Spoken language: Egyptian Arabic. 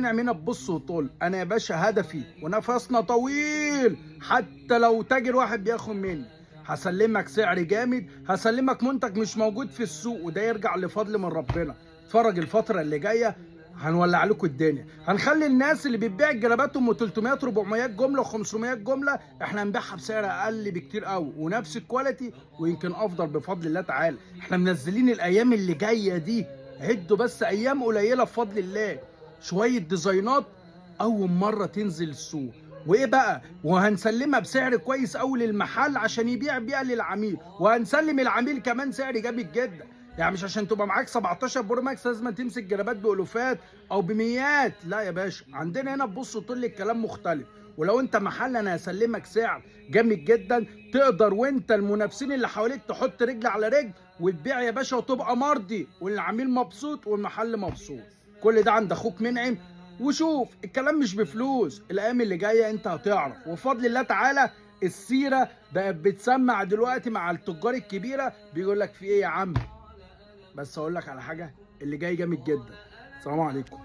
هنا تبص وطول. انا يا باشا هدفي ونفسنا طويل، حتى لو تاجر واحد بياخد مني هسلمك سعر جامد، هسلمك منتج مش موجود في السوق، وده يرجع لفضل من ربنا. اتفرج الفترة اللي جاية هنولع لكم الدنيا، هنخلي الناس اللي بتبيع الجرابات ام 300 400 جملة و500 جملة احنا هنبيعها بسعر اقل بكتير قوي ونفس ال quality ويمكن افضل بفضل الله تعالى. احنا منزلين الايام اللي جاية دي، عدوا بس ايام قليله بفضل الله، شوية ديزاينات اول مرة تنزل السوق. وايه بقى، وهنسلمها بسعر كويس قوي للمحل عشان يبيع بيها للعميل، وهنسلم العميل كمان سعر جامد جدا. يعني مش عشان تبقى معاك 17 Pro Max لازم تمسك جرابات بألوفات او بميات، لا يا باشا، عندنا هنا تبص وتقول لي الكلام مختلف. ولو انت محل انا هسلمك سعر جامد جدا، تقدر وانت المنافسين اللي حواليك تحط رجل على رجل وتبيع يا باشا وتبقى مرضي، والعميل مبسوط والمحل مبسوط. كل ده عند اخوك منعم. وشوف الكلام مش بفلوس، الايام اللي جاية انت هتعرف. وبفضل الله تعالى السيرة بقت بتسمع دلوقتي مع التجار الكبيرة، بيقول لك في ايه يا عم. بس اقول لك على حاجة، اللي جاي جامد جدا. السلام عليكم.